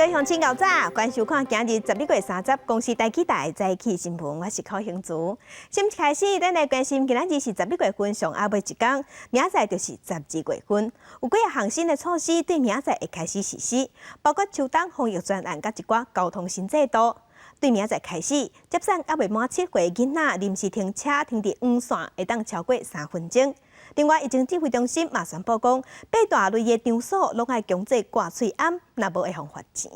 位鄉親𠢕早，歡迎收看今日12月30公視台語台早起新聞，我是柯興竹。先開始，咱來關心今仔日是十一月份上後尾一工，明仔載就是十二月份。有幾項新的措施對明仔載會開始實施，包括秋冬防疫專案佮一寡交通新制度。對明仔載開始，接送猶未滿7歲囡仔臨時停車停佇黃線，會當超過3分鐘。另外，疫情指揮中心嘛宣布講，八大類的場所攏愛強制掛喙罨，若無會予罰錢。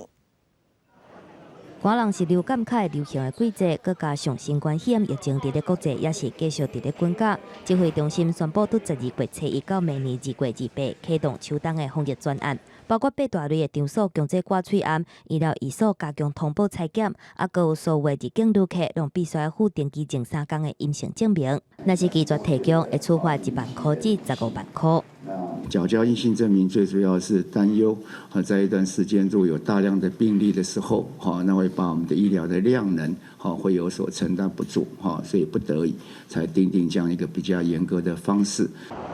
寒人是流感較會流行的季節，閣加上新冠肺炎疫情佇咧國際也是繼續佇咧滾絞。指揮中心宣布，對12月初一到明年2月28啟動秋冬的防疫專案，包括八大類的場所強制掛喙罨，醫療院所加強通報採檢，啊，閣有所有入境旅客攏必須愛附登機前3工的陰性證明。若是拒絕提供，會處罰1萬箍至15萬箍。繳交陰性證明最主要是擔憂，在一段時間如果有大量的病例的時候，那會把我們的醫療的量能，會有所承擔不住，所以不得已才訂定這樣一個比較嚴格的方式。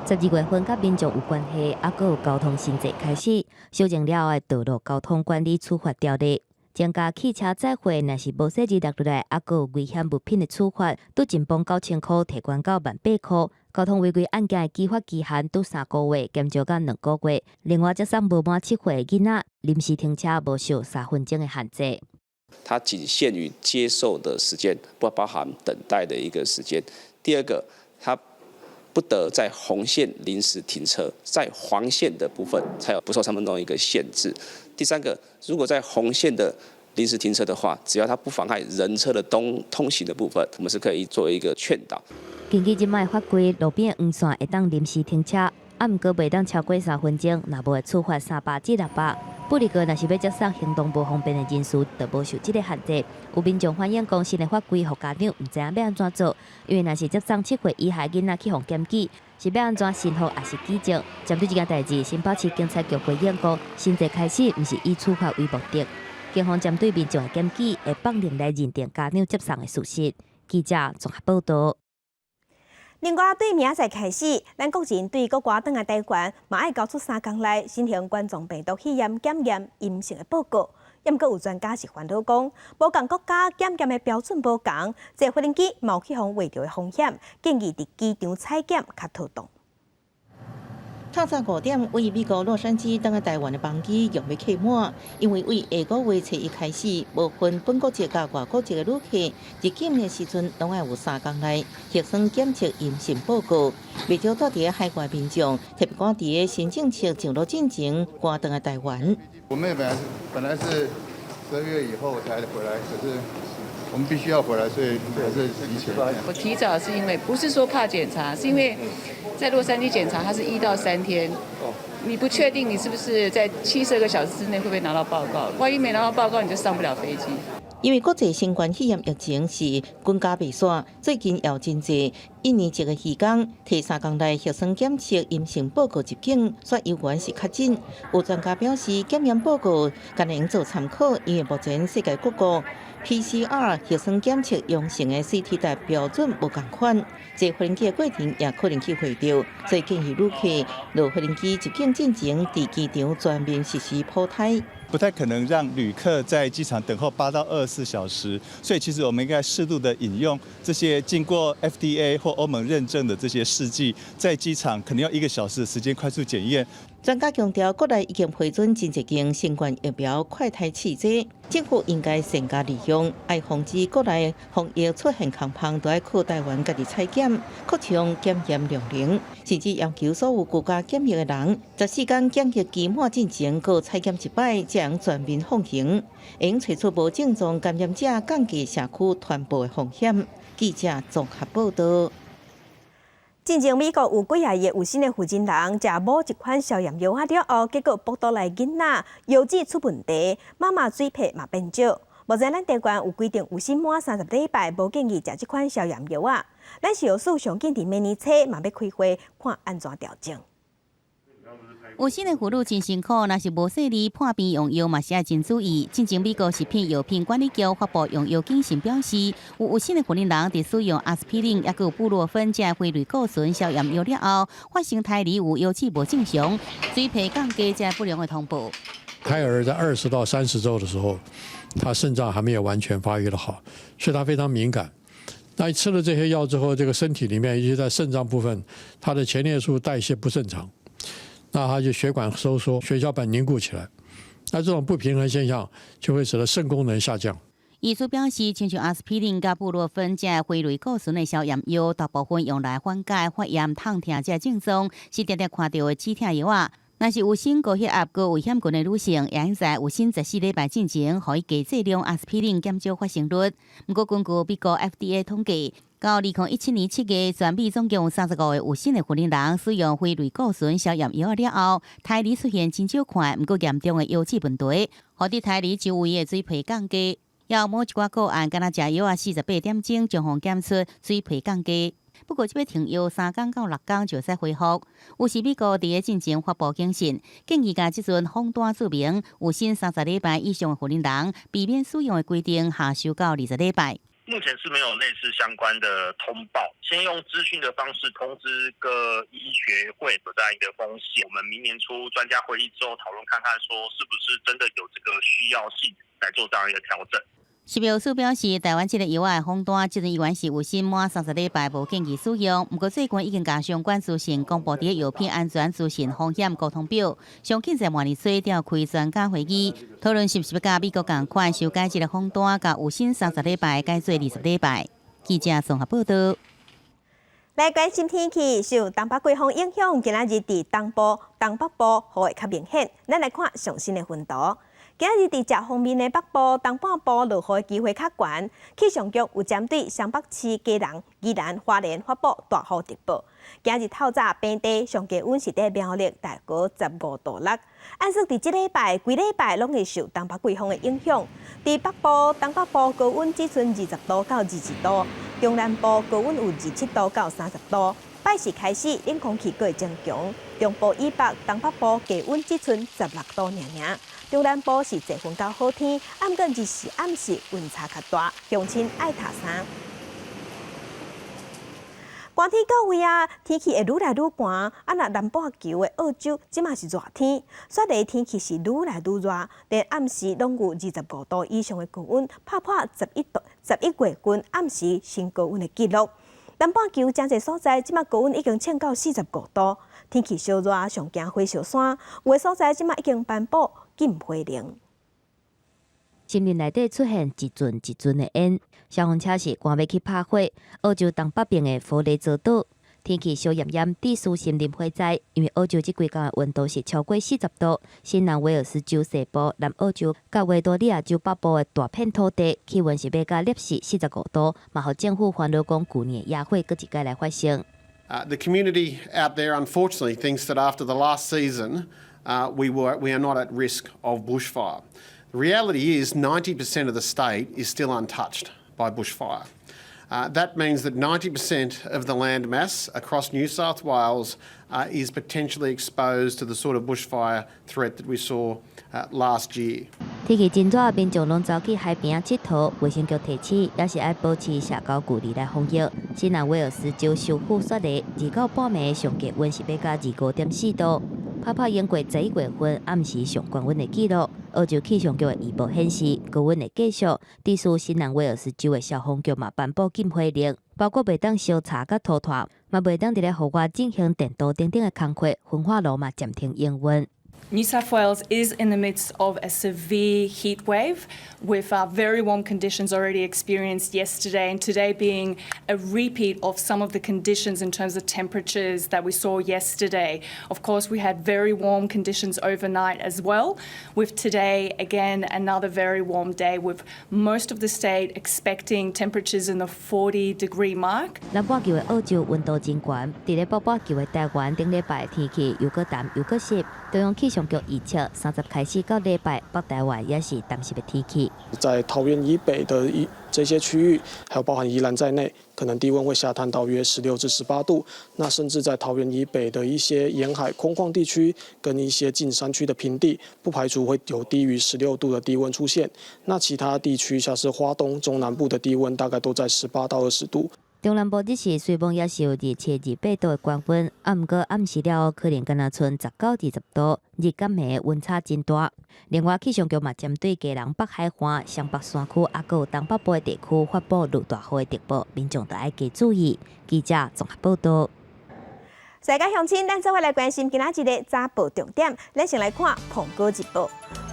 12月份佮民眾有關係，啊，閣有交通新制開始，修正了後的道路交通管理處罰條例，增加汽車載貨若是無細膩落來，啊，閣有危險物品的處罰，對一磅9000箍提懸到18,000箍。交通違規案件的舉發期限對3個月減少到2個月。另外，接送無滿7歲的囡仔臨時停車無受3分鐘的限制。它僅限於接受的時間，不包含等待的一個時間。第二個，它不得在紅線臨時停車，在黃線的部分才有不受3分鐘一個限制。第三個，如果在紅線的臨時停車的話，只要它不妨礙人車的通行的部分，我們是可以做一個勸導。根據這擺法規，路邊黃線會當臨時停車，啊，毋過袂當超過三分鐘，若無會處罰300至600。不過，若是欲接送行動無方便的人士，就無受這个限制。有民眾反映講，新的法規予家長毋知影欲按怎做，因為若是接送7歲以下囡仔去予檢舉，是欲按怎申復抑是舉證？針對這件代誌，新北市警察局回應講，新制開始毋是以處罰為目的，警方針對民眾的檢舉，會放任來認定家長接送的事實。記者綜合報道。另外，對明仔載開始，咱國人對國外轉來台灣，嘛愛交出3工內新型冠狀病毒肺炎檢驗陰性的報告。毋過有專家是煩惱講，無仝國家檢驗的標準無仝，坐飛機嘛有去予畫著的風險，建議佇機場採檢較妥當。透早5點，位美國洛杉磯轉來台灣的班機猶未客滿，因為對下個月初一開始，無分本國籍佮外國籍的旅客，入境的時陣攏愛有3工內核酸檢測陰性報告。袂少蹛佇海外民眾特別趕佇新政策上路進前，趕轉來台灣。我妹本來是12月以後才回來，可是我們必須要回來，所以還是提前。我提早是因為不是說怕檢查，是因為在洛杉磯檢查，它是1到3天，你不確定你是不是在72個小時之內會不會拿到報告，萬一沒拿到報告，你就上不了飛機。因為國際新冠肺炎疫情是滾絞袂煞，最近也有真濟一年一個漁工提3工內核酸檢測陰性報告入境，煞猶原是確診。有專家表示，檢驗報告敢會用做參考，因為目前世界各國 PCR 核酸檢測陽性的 CT 值標準無仝款，坐飛機的過程也可能去會著，所以建議旅客落飛機入境進前，佇機場全面實施普篩。不太可能讓旅客在機場等候8到24小時，所以其實我們應該適度的引用這些經過 FDA 或歐盟認證的這些試劑，在機場可能要1個小時的時間快速檢驗。專家強調，國內已經批准真濟間新冠疫苗快篩試劑，政府應該善加利用，愛防止國內防疫出現空縫，都愛靠台灣家己採檢，擴充檢驗量能，甚至要求所有居家檢疫的人，14天檢疫期滿進前，閣採檢一擺，才能全面放行，會用揣出無症狀感染者，降低社區傳播的風險。記者綜合報道。進前美國有幾仔个有身的婦人，食某一款消炎藥仔了後，結果腹肚內囡仔腰子出問題，媽媽水皮嘛變少。目前咱台灣有規定，有身滿30禮拜無建議食這款消炎藥仔。咱食藥署上緊佇明年初嘛欲開會，看按怎調整。有身的婦女真辛苦，若是無細膩破病用藥嘛是愛真注意。進前美國食品藥品管理局發布用藥警訊，表示有身的婦人佇使用阿司匹林抑閣有布洛芬這非類固醇消炎藥了後，發生胎兒有腰子無正常、水皮降低這不良的通報。胎兒在20到30週的時候，他腎臟還沒有完全發育得好，所以他非常敏感。那吃了這些藥之後，這個身體裡面，尤其在腎臟部分，他的前列素代謝不正常，那他就血管收縮，血小板凝固起來。那這種不平衡現象就會使得腎功能下降。醫師表示，親像阿司匹林佮布洛芬這非類固醇的消炎藥，大部分用來緩解發炎、痛疼這症狀，是定定看著的止痛藥仔。若是有生高血壓、高危險群的女性，會用在有生14禮拜進前，予伊加劑量阿司匹林減少發生率。毋過，根據美國 FDA 統計，到2017年7月，全美總共有35個有身的婦人使用非類固醇消炎藥了後，胎兒出現真少看，毋過嚴重的腰子問題，予佇胎兒周圍的水皮降低。有某一寡個案，敢若食藥仔48點鐘，將予檢出水皮降低。不過，這擺停藥3工到6工就會使恢復。有時美國佇咧進前發布警訊，建議共這陣風單註明有身30禮拜以上的婦人，避免使用的規定下修到20禮拜。目前是沒有類似相關的通報，先用資訊的方式通知各醫學會有這樣一個風險。我們明年初專家會議之後討論看看，說是不是真的有這個需要性來做這樣一個調整。食藥署表示，台灣這个藥仔的風單，這陣依然是有身滿30禮拜無建議使用。毋過最近已經共相關資訊公布佇藥品安全資訊風險溝通表，上緊在明年初召開專家會議，討論是毋是欲佮美國仝款修改這个風單，共有身三十禮拜改做20禮拜。記者綜合報道。來關心天氣，受東北季風影響，今仔日佇東部、東北部雨會較明顯。咱來看上新的雲圖。今仔日佇食鋒面的北部、東半部落雨的機會較懸。氣象局有針對雙北市、基隆、宜蘭、花蓮發布大雨特報。今日透早平地上低溫是佇苗栗大概15度6。按算佇這禮拜、規禮拜攏會受東北季風的影響。佇北部、東北部高溫只賰20度到22度，中南部高溫有27度到30度。拜四開始，冷空氣閣會增強，中部以北、東北部低溫只賰16度爾爾。中南部是濟雲到好天，毋過日時暗時溫差較大，鄉親愛疊衫。寒天到位啊，天氣會愈來愈寒。啊，若南半球的澳洲這馬是熱天，雪梨天氣是愈來愈熱，連暗時攏有25度以上的高溫，拍破11度11月份暗時新高溫的紀錄。南半球誠濟所在，這馬高溫已經衝到45度，天氣燒熱，上驚火燒山。有的所在這馬已經頒布禁火令。森林內底出現一陣一陣的煙，消防車是趕欲去拍火。澳洲東北邊的佛雷澤島天氣燒炎炎，致使森林火災。因為澳洲這幾工的溫度是超過40度，新南威爾斯州西部、南澳洲佮維多利亞州北部的大片土地，氣溫是欲到攝氏45度，嘛予政府煩惱講，舊年的野火閣一擺來發生。 The community out there unfortunately thinks that after the last season, we are not at risk of bushfire. The reality is 90% of the state is still untouched by bushfire. That means that 90% of the land mass across New South Wales is potentially exposed to the sort of bushfire threat that we saw last year. 天氣真熱，民眾攏走去海邊仔𨑨迌。衛生局提醒，也是愛保持社交距離來防疫。新南威爾斯州首府雪梨，二九半暝上低溫是欲到25.4度，拍破英國11月份暗時上懸溫的紀錄。澳洲氣象局的預報顯示，高溫會繼續。致使新南威爾斯州的消防局嘛頒布禁火令，包括袂當燒柴佮塗炭，嘛袂當佇咧戶外進行電鍍等等的工課，焚化爐嘛暫停營運。 New South Wales is in the midst of a severe heat wave with very warm conditions already experienced yesterday and today being a repeat of some of the conditions in terms of temperatures that we saw yesterday. Of course, we had very warm conditions overnight as well, with today again another very warm day with most of the state expecting temperatures in the 40 degree mark. 南半球的澳洲溫度真懸，佇咧北半球的台灣頂禮拜天氣又閣澹又閣濕。中央氣象局預測，30開始到禮拜，北台灣也是澹濕的天氣。在桃園以北的一這些區域，還有包含宜蘭在內，可能低溫會下探到約16至18度。那甚至在桃園以北的一些沿海空曠地區，跟一些近山區的平地，不排除會有低於16度的低溫出現。那其他地區，像是花東、中南部的低溫，大概都在18到20度。中南部日時雖罔也是有27、28度的高溫，啊，毋過暗時了後可能敢若賰19、20度，日佮暝溫差真大。另外，氣象局嘛針對基隆北海岸、雙北山區啊，閣有東北部的地區發布落大雨的特報，民眾著愛加注意。記者綜合報道。世界鄉親，咱做伙來關心今仔日的早報重點。咱先來看《蘋果日報》，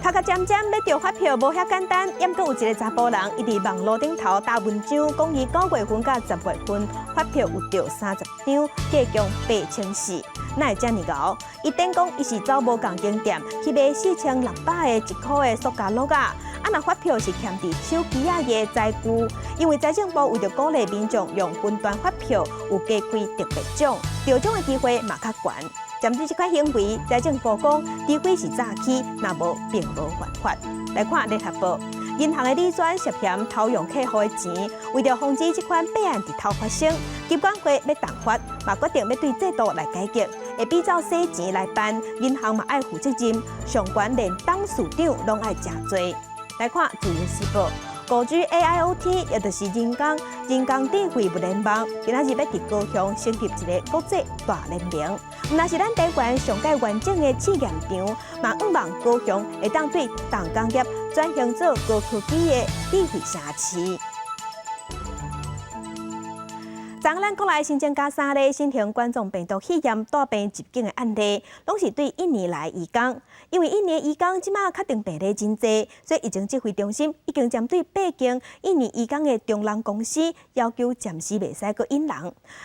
頭殼尖尖欲著發票無遐簡單，毋過有一个查埔人，伊佇網路頂頭打文章，講伊9月份佮10月份發票有著30張，計共8400。哪會遮爾𠢕？伊踮講伊是走無仝間店去買4600的一箍的塑膠樂仔，啊若發票是欠佇手機仔的載具，因為財政部為著鼓勵民眾用分段發票，有加開特別獎，著獎的機會嘛較懸。針對這款行為，財政部講，除非是詐欺，若無並無犯法。來看聯合報，銀行的理專涉嫌偷用客戶的錢，為著防止這款弊案日頭發生，金管會欲重罰，嘛決定欲對制度來改革，會比照洗錢來辦，銀行嘛愛負責任，上懸連董事長攏愛食罪。來看自由時報。5G AIoT，也就是人工智慧物聯網，今仔日欲佇高雄成立一个國際大聯盟。毋但是咱台灣上蓋完整的試驗場，嘛向望高雄會當對重工業轉型做高科技的智慧城市。昨咱國內新增加三例新型冠狀病毒肺炎帶病入境的案例，攏是對印尼來移工。因為印尼移工這馬確診病例真濟，所以疫情指揮中心已經針對八間印尼移工的中人公司，要求暫時袂使閣引人。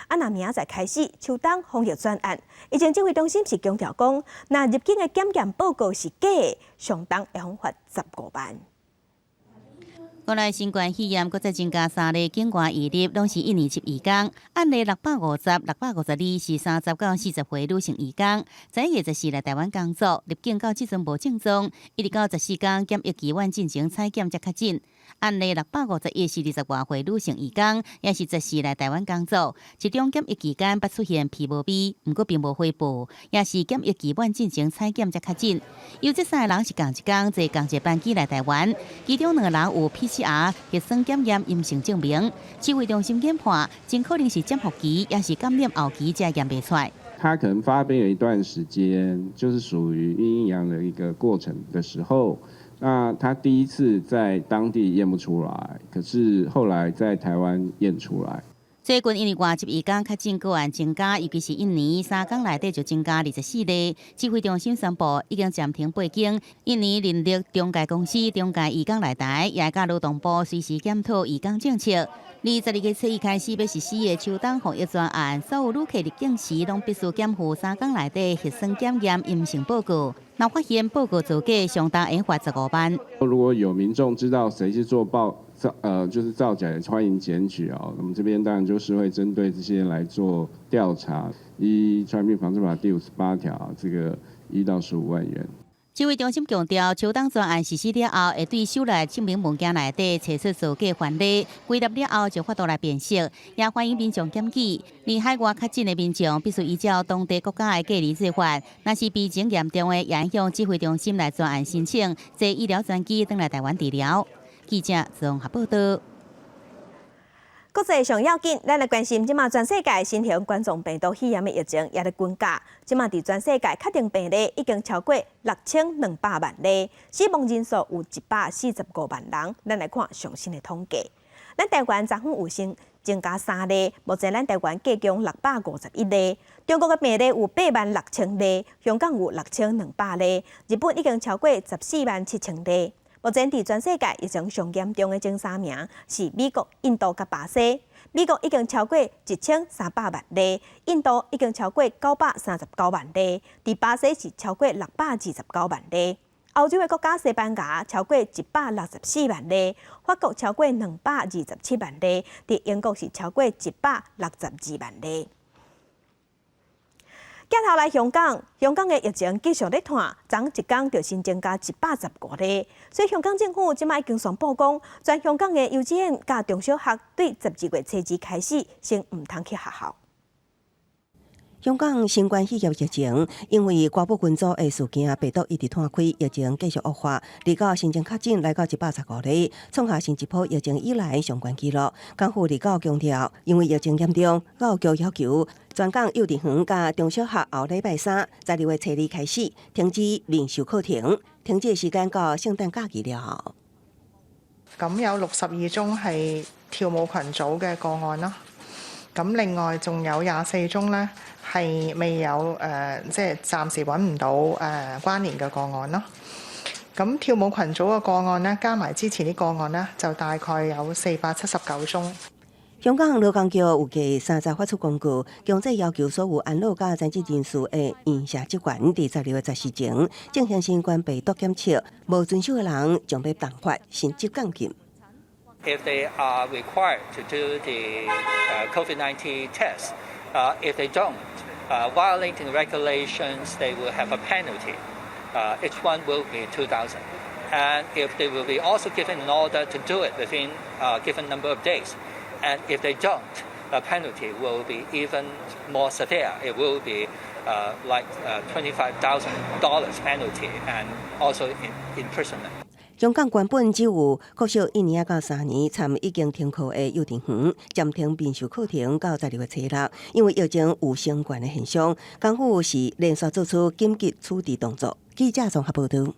啊，若明仔載開始秋冬防疫專案，疫情指揮中心是強調講，若入境的檢驗報告是假的，上重會予罰15萬。國內新冠肺炎閣再增加三例境外移入，攏是印尼籍移工。案例650、652是30到40歲女性移工，11月14來台灣工作，入境到這陣無症狀，一直到14工檢疫期滿進前採檢才確診。案例651是20外歲女性移工，也是14來台灣工作，集中檢疫期間捌出現皮無味，毋過並無回報，也是檢疫期滿進前採檢才確診。有這三个人是仝一工坐仝一个班機來台灣，其中兩個人有 PCR 核酸檢驗陰性證明，指揮中心研判，真可能是潛伏期，抑是感染後期才驗袂出來。他可能發病了一段時間，就是屬於陰陽的一個過程的時候。那他第一次在當地驗不出來，可是後來在台灣驗出來。最近因為外籍移工確診個案增加，尤其是印尼，3工內底就增加24例。指揮中心宣布已經暫停八間印尼人力中介公司中介移工來台，也佮勞動部隨時檢討移工政策。自12月初一開始欲實施的秋冬防疫專案，所有旅客入境時攏必須檢附3工內底核酸檢驗陰性報告。若發現報告造假，上重會罰15萬。如果有民眾知道誰是做報造，就是造假，歡迎檢舉哦。我們這邊當然就是會針對這些來做調查。依《傳染病防治法》第58條，這個1到15萬元。指揮中心強調，秋冬專案實施了後，會對手內證明文件內底查出造假範例，歸納了後就法度來辨識，也歡迎民眾檢舉。而海外確診的民眾必須依照當地國家的隔離做法，若是病情嚴重的，也向指揮中心來專案申請，坐醫療專機轉來台灣治療。記者綜合報道。國際上要緊，咱來關心這馬全世界新型冠狀病毒肺炎的疫情也咧滾加。這馬佇全世界確診病例已經超過6200萬例，死亡人數有145萬人。咱來看上新的統計，咱台灣昨昏有新增加三例，目前咱台灣計共651例。中國的病例有8萬6千例，香港有6200例，日本已經超過14萬7千例。目前佇全世界疫情上嚴重的前三名是美國、印度佮巴西。美國已經超過1300萬例，印度已經超過939萬例，佇巴西是超過629萬例。歐洲的國家西班牙超過164萬例，法國超過227萬例，佇英國是超過162萬例。鏡頭來香港，香港的疫情繼續咧湠，昨一工就新增加115例，所以香港政府這馬已經宣布講，全香港的幼稚園佮中小學對12月初二開始，先毋通去學校。香港新冠肺炎疫情，因為瓜布群組的事件，病毒一直湠開，疫情繼續惡化。二九新增確診來到115例，創下新一波疫情以來上懸紀錄。港府二九強調，因為疫情嚴重，教育局要求全港幼稚園佮中小學後禮拜三12月初二開始停止面授課程，停止時間到聖誕假期了後。咁有62宗係跳舞群組嘅個案啦。咁另外仲有24宗呢，係未有即係暫時揾唔到關聯嘅個案咯。咁跳舞群組嘅個案呢，加埋之前啲個案呢，就大概有479宗。香港勞工局預計30發出公告，強制要求所有安老佮殘疾人士的院舍職員，佇12月14前進行新冠病毒檢測，無遵守的人將欲重罰甚至監禁。 If they are required to do the COVID-19 test, if they don't, violating regulations, they will have a penalty. Each one will be 2,000. And if they will be also given an order to do it within a given number of days, and if they don't, the penalty will be even more severe. It will be like $25,000 penalty and also imprisonment. 香港原本只有國小一年到3年，參已經停課的幼稚園暫停面授課程到12月初六，因為疫情有升懸的現象，港府是連續做出緊急處置動作。記者綜合報導。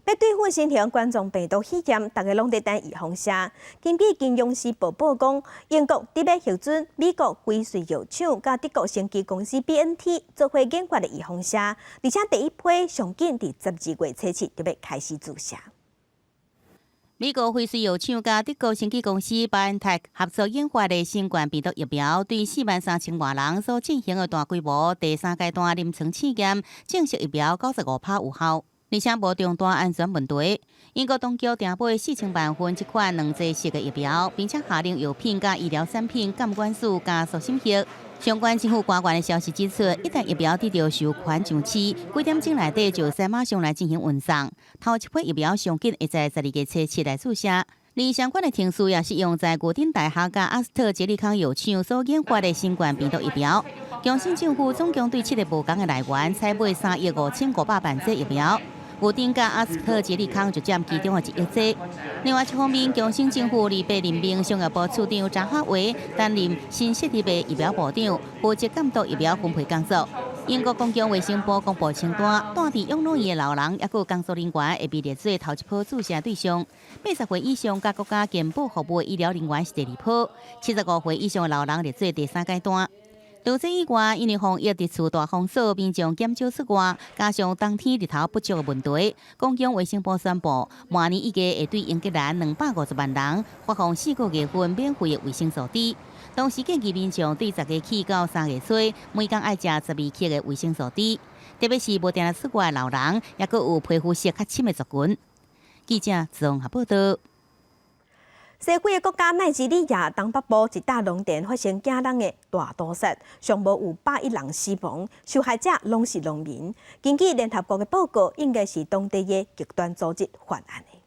欲對付新型冠狀病毒肺炎，逐家攏佇等預防射。根據《金融時報》報講，英國佇欲核准美國輝瑞藥廠佮德國生技公司 BNT 做伙研發的預防射，而且第一批上緊佇12月初七就欲開始注射。美國輝瑞藥廠佮德國生技公司 BioNTech 合作研發的新冠病毒疫苗，對4萬3千外人所進行的大規模第三階段臨床試驗，證實疫苗95%有效，而且無重大安全問題。英國當局訂買4000萬份這款兩劑式的疫苗，並且下令藥品佮醫療產品監管署加速審核。相關政府官員的消息指出，一旦疫苗得到授權上市，幾點鐘內底就會使馬上來進行運送。頭一批疫苗上緊會在12月初七來注射。而相關的程序也適用在牛津大學佮阿斯特捷利康藥廠所研發的新冠病毒疫苗。強生政府總共對七個無仝的來源採買3億5500萬劑疫苗。牛津佮阿斯特捷利康就佔其中的1億劑。另外一方面，強生政府禮拜任命商業部次長查哈維擔任新設立的疫苗部長，負責監督疫苗分配工作。英國公共衛生部公布清單，住佇養老院的老人，抑閣有工作人員會被列做頭一波注射對象。80歲以上佮國家健保服務的醫療人員是第二波，75歲以上的老人列做第三階段。除此以外，因為防疫佇厝大封鎖，民眾減少出外，加上冬天日頭不足的問題，公共衛生部宣布，明年一月會對英格蘭250萬人發放4個月份免費的維生素 D。同時建議民眾對10月起到3月初，每工愛食12克的維生素 D，特別是無定定出外的老人，抑閣有皮膚色較深的族群。記者綜合報道。西非的國家奈及利亞東北部一大農田發生驚人的大屠殺，上無有110人死亡，受害者攏是農民。根據聯合國的報告，應該是當地的極端組織犯案的。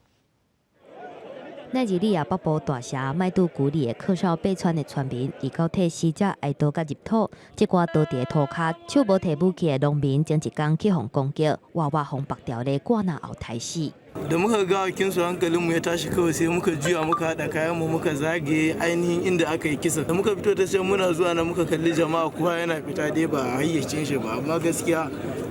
奈及利亞北部大城邁杜古里的克紹貝村的村民，二九替死者哀悼佮入土，這寡倒佇塗跤，手無提武器的農民，前一工去予攻擊，活活予縛牢咧割嚨後刣死。 Da muka ga gawawakinsu, hankalinmu ya tashi, kawai sai muka juya, muka haɗa kayanmu, muka zagaye ainihin inda aka yi kisa. Da muka fito ta can, muna zuwa na muka kalli jama'a, kowa yana fita dai ba a hayyacin shi ba. Amma gaskiya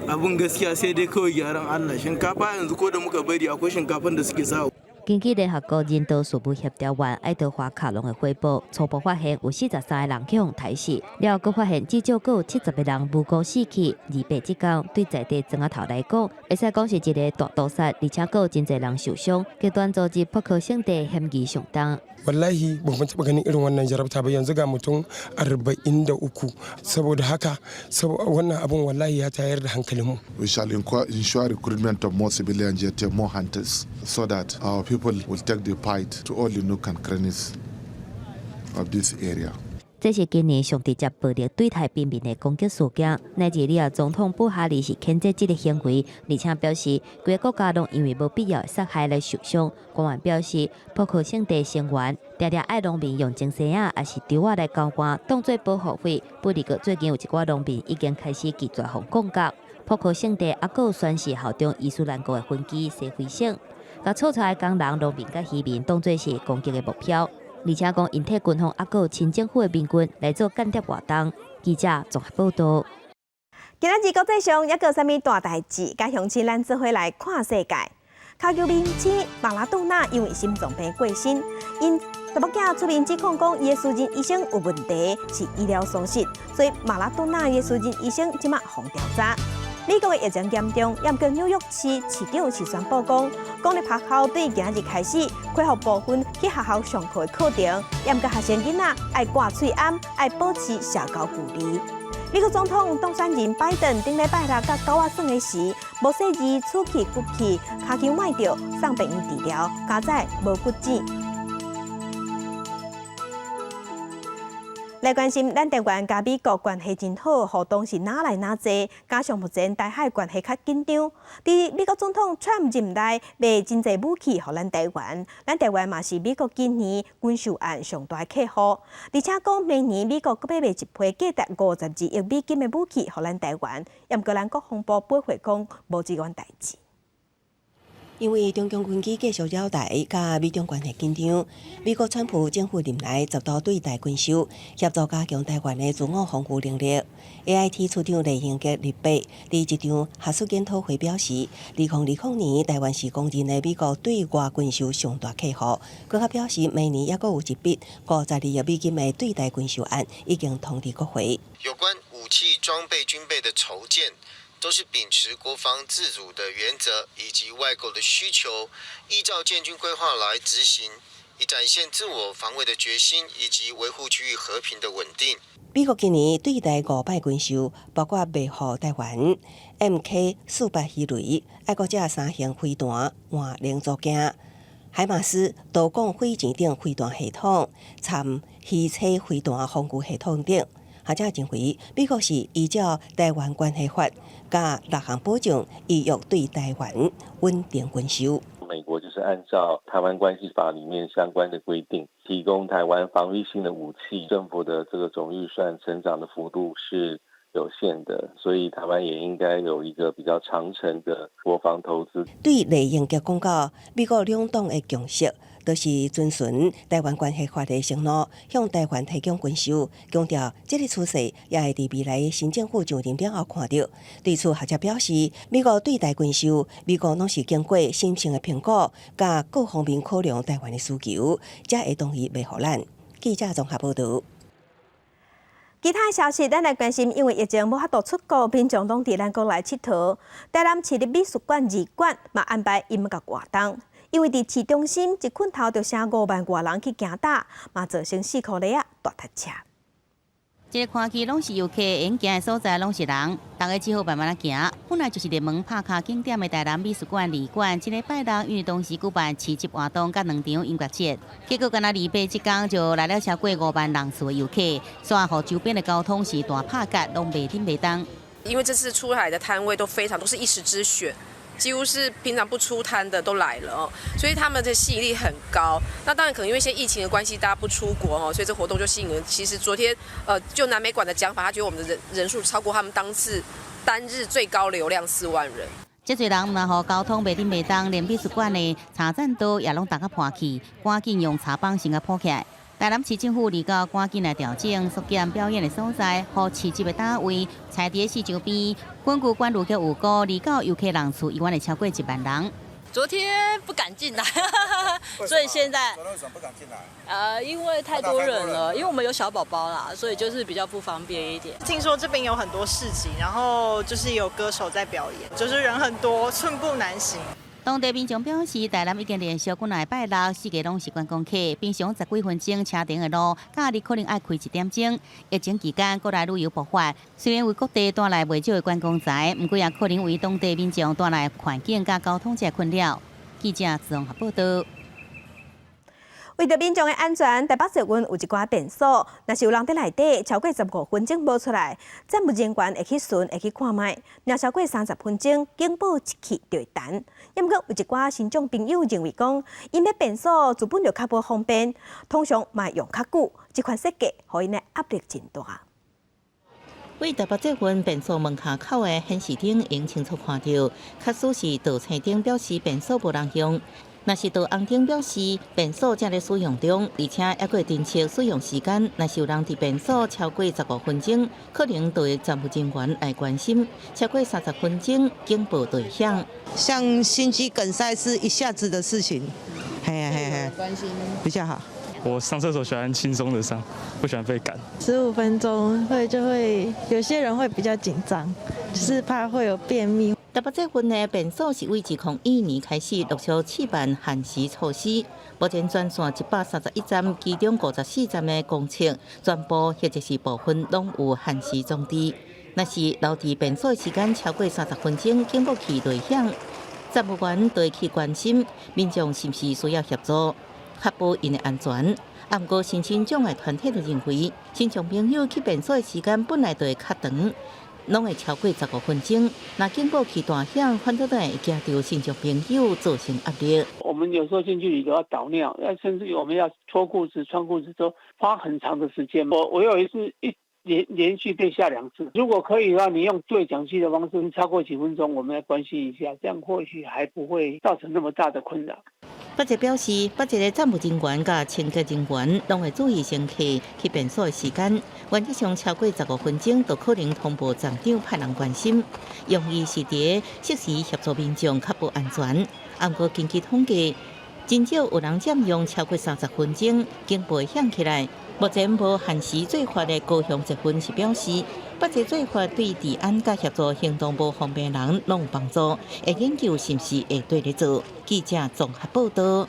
abun gaskiya sai dai kawai gyaran Allah. Shinkafa yanzu ko da muka bari, akwai shinkafan da suke sa 根據聯合國人道事務協調員愛德華卡隆的匯報，初步發現有43個人去予刣死，了後閣發現至少閣有70個人無辜死去。二八這工對在地莊仔頭來講，會使講是一個大屠殺，而且閣有真濟人受傷。極端組織博科聖地嫌疑上重。 Wallahi ba mu taɓa ganin irin wannan jarabta ba, yanzu ga mutum 43. Saboda haka wannan abun wallahi ya tayar da hankalinmu. We shall ensure recruitment of more civilian JTF, more hunters, so that our people will take the fight to all the nook and crannies of this area. 這是今年上直接暴力對待平民的攻擊事件。奈及利亞總統布哈里是譴責這个行為，而且表示規个國家攏因為無必要的殺害來受傷。官員表示，波科聖地成員定定愛農民用精繩仔抑是稻仔來交換，當做保護費。不過最近有一寡農民已經開始拒絕予降價。波科聖地猶閣有宣誓效忠伊斯蘭國的分支西非省，共出差的工人、農民佮漁民當做是攻擊的目標。而且講，𪜶替軍方猶閣有親政府的民軍來做間諜活動。記者綜合報導。今仔日國際上猶閣有啥物大代誌？佮鄉親咱做伙來看世界。跤球明星馬拉多納因為心臟病過身，𪜶查某囝出面指控講，伊的私人醫生有問題，是醫療疏失，所以馬拉多納的私人醫生這馬予調查。美國的疫情嚴重，毋過紐約市市長是宣布講，公立學校對今日開始恢復部分去學校上課的課程，毋過學生囡仔愛掛喙罨，愛保持社交距離。美國總統當選人拜登頂禮拜六佮狗仔耍的時，無細膩出氣骨氣，跤球崴著，送病院治療，佳哉無骨折。來關心咱台灣佮美國關係真好，互動是哪來哪濟，加上目前台海關係較緊張，佇美國總統川普任內賣真濟武器予咱台灣，咱台灣嘛是美國今年軍售案上大客戶，而且講明年美國閣欲賣一批價值52億美金的武器予咱台灣，毋過咱國防部駁回講無這款代誌。因為中共軍機繼續擾台，佮美中關係緊張，美國川普政府任內十度對台軍售，協助加強台灣的自我防禦能力。AIT 處長賴英傑禮拜佇一場學術研討會表示，2020年台灣是公認的美國對外軍售上大客戶。閣較表示，明年猶閣有一筆52億美金的對台軍售案已經通知國會。有關武器裝備軍備的籌建，都是秉持國防自主的原則以及外購的需求，依照建軍規劃來執行，以展現自我防衛的決心以及維護區域和平的穩定。美國今年對台五擺軍售，包括賣予台灣 MK 48魚雷、愛國者三型飛彈換零組件、海馬斯導彈火箭等飛彈系統、參魚叉飛彈防禦系統等。學者認為，美國是依照台灣關係法佮六項保證，意欲對台灣穩定軍售。美國就是按照台灣關係法裡面相關的規定，提供台灣防禦性的武器。政府的這個總預算成長的幅度是有限的，所以台灣也應該有一個比較長程的國防投資。對賴英傑講到，美國兩黨的共識，就是遵循台灣關係法的承諾，向台灣提供軍售，強調這个趨勢也會佇未來新政府上任了後看著。對此，學者表示，美國對台軍售，美國攏是經過審慎的評估，佮各方面考量台灣的需求，才會同意賣予咱。記者綜合報導。其他消息，咱來關心，因為疫情無法度出國，民眾攏佇咱國內𨑨迌。台南市立美術館二館嘛安排音樂活動，因為佇市中心一困頭就成5萬外人去行搭，嘛造成四箍犁仔大塞車。這个看起攏是遊客，會行的所在攏是人，大家只好慢慢仔行。本來就是熱門拍卡景點的台南美術館二館，這禮拜六因為當時舉辦市集活動佮兩場音樂節，結果干焦禮拜這工就來了超過5萬人次的遊客，煞予周邊的交通是大拍結，攏袂振袂動。因為這次出來的攤位都非常都是一時之選。幾乎是平常不出攤的都來了哦，所以他們的吸引力很高。那當然可能因為現在疫情的關係，大家不出國哦，所以這活動就吸引人。其實昨天，就南美館的講法，他覺得我們的人數超過他們當次單日最高流量4萬人。這濟人毋但予交通袂振袂動，連美術館的茶棧道也攏重甲破去，趕緊用柴枋先共鋪起來。台南市政府二九趕緊來調整縮減表演的所在，予市集的攤位設佇市場邊。根據管理局預估，二九遊客人次猶原會超過1萬人。昨天不敢進來，所以現在。昨天為什麼不敢進來？因為太多人了，因為我們有小寶寶啦，所以就是比較不方便一點。聽說這邊有很多市集，然後就是有歌手在表演，就是人很多，寸步難行。當地民眾表示，台南已經連續幾禮拜六四界攏是觀光客，平常十幾分鐘車程的路，假日可能愛開一點鐘。疫情期間，國內旅遊爆發，雖然為各地帶來袂少的觀光財，毋過也可能為當地民眾帶來環境佮交通這困擾。記者綜合報導。為著民眾的安全，台北捷運有一寡便所，若是有人佇內底超過15分鐘無出來，站務人員會去巡，會去看覓。若超過30分鐘，警報一去就會彈。毋過有一寡身障朋友認為講，𪜶欲便所自本就較無方便，通常嘛會用較久，這款設計予𪜶的壓力真大。對台北捷運便所門跤口的顯示燈，會清楚看著，假使是著青燈表示便所無人用，若是著紅燈表示便所正咧使用中，而且猶閣會偵測使用時間。若是有人佇便所超過十五分鐘，可能就會站務人員來關心。超過30分鐘，警報就會響。像心肌梗塞是一下子的事情，嘿啊嘿啊，關心比較好。我上廁所喜歡輕鬆的上，不喜歡被趕。15分鐘會就會有些人會比較緊張，就是怕會有便秘。台北捷運的便所是對2001年開始陸續試辦限時措施，目前全線131站，其中54站的公廁全部或者是部分攏有限時裝置。若是留佇便所的時間超過30分鐘，警報器就會響，站務員就會去關心民眾是毋是需要協助，確保𪜶的安全。啊，毋過身心障礙團體就認為，身障朋友去便所的時間本來就會較長，攏會超過十五分鐘。若警報器彈響，反倒會驚著身障朋友造成壓力。我們有時候進去裡頭要倒尿，甚至於我們要脫褲子、穿褲子，都花很長的時間。我有一次一連連續被嚇兩次。如果可以的話，你用對講機的方式，超過幾分鐘，我們來關心一下，這樣或許還不會造成那麼大的困擾。北捷表示，北捷的站務人員佮清潔人員攏會注意乘客去便所的時間，原則上超過十五分鐘，就可能通報站長派人關心。用意是佇適時協助民眾確保安全。毋過根據統計，真少有人佔用超過30分鐘，警報響起來。目前無限時做法的高雄捷運是表示，北捷做法對治安佮協助行動無方便人攏有幫助，會研究是毋是會綴咧做。記者綜合報道。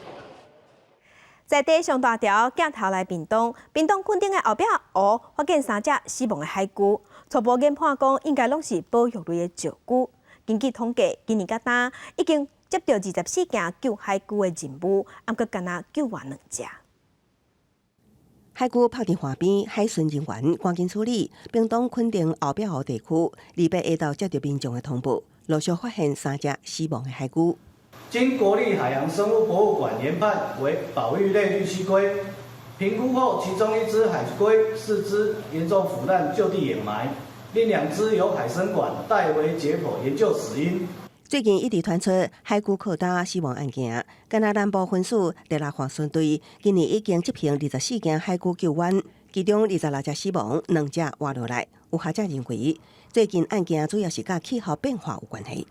在地上大條鏡頭來屏東，屏東墾丁的後壁湖發現三隻死亡的海龜，初步研判講應該攏是保育類的石龜。根據統計，今年到今已經接著24件救海龜的任務，毋過干焦救活兩隻。海龜泊佇岸邊，海巡人員趕緊處理。屏東墾丁後壁湖地區，28下晝接著民眾的通報，陸續發現三隻死亡的海龜。經國立海洋生物博物館研判為保育類綠蠵龜，評估後，其中一隻海龜四肢嚴重腐爛，就地掩埋；另兩隻由海生館帶回解剖研究死因。最近一直傳出海龜擴大死亡案件，干焦南部分署第六岸巡隊今年已經執行24件海龜救援，其中26隻死亡，兩隻活落來。有學者認為，最近案件主要是佮氣候變化有關係。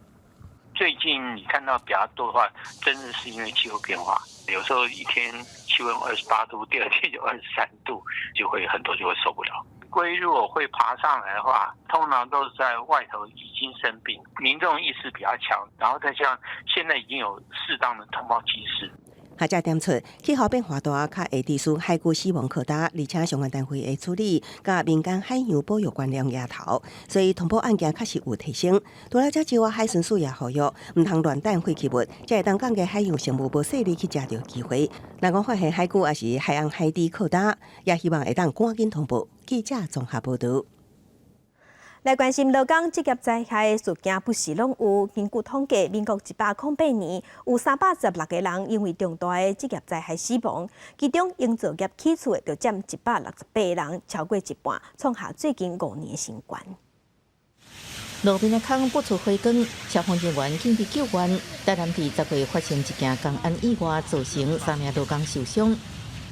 最近你看到比較多的話，真的是因為氣候變化。有時候一天氣溫28度，第二天就23度，就會很多就會受不了。龜如果會爬上來的話，通常都是在外頭已經生病，民眾意識比較強，然後再加上現在已經有適當的通報機制。學者點出，氣候變化大，較會致使海龜死亡擴大，而且相關單位的處理，佮民間海洋保育觀念抬頭，所以通報案件確實有提升。除了這之外，海巡署也呼籲，毋通亂擲廢棄物，才會當降低海洋生物無細膩去食著機會。若講發現海龜抑是海翁海豬擴大，也希望會當趕緊通報。記者綜合報導。來關心勞工職業災害事件，不時攏有。根據統計，民國108年有316個人因為重大的職業災害死亡，其中營造業起厝的就佔168個人，超過一半，創下最近5年新高。路邊的空噴出火光，消防人員緊急救援。台南佇10月發生一件工安意外，造成三名勞工受傷。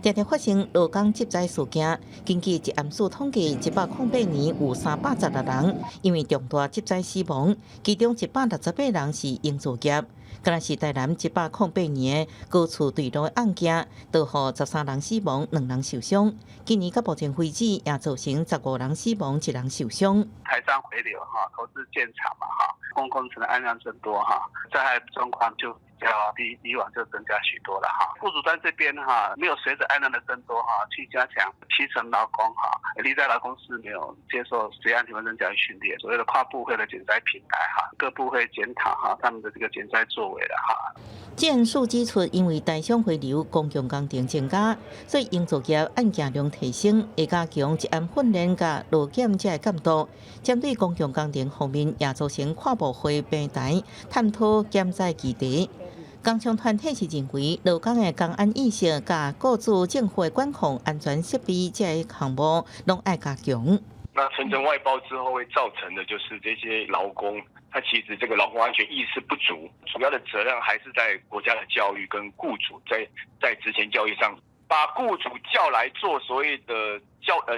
常常發生勞工職災事件，根據職安署統計，108年有316人因為重大職災死亡，其中168人是營造業。敢若是台南108年高厝墜落案件，就予13人死亡，兩人受傷。今年到目前為止，也造成15人死亡，一人受傷。台商回流哈，投資建廠嘛哈，工工程的案量增多哈，災害狀況就比較比以往就增加許多了哈。雇主端這邊哈，沒有隨着案量的增多哈，去加強基層勞工哈，罹災勞工是沒有接受職業安全衛生教育訓練，所謂的跨部會的減災平台哈，各部會檢討哈，他們的這個減災作為了哈。政府指出，因為台商回流、公共工程增加，所以營造業案件量提升，會加強職安訓練佮勞檢這个監督。針對公共工程方面，也組成跨部會平台，探討減災議題。工商團體是認為，勞工的工安意識佮雇主政府的管控安全設備這个項目，攏愛加強。那層層外包之後，會造成的就是這些勞工，他其實這個勞工安全意識不足，主要的責任還是在國家的教育跟雇主在職前教育上，把雇主叫來做所謂的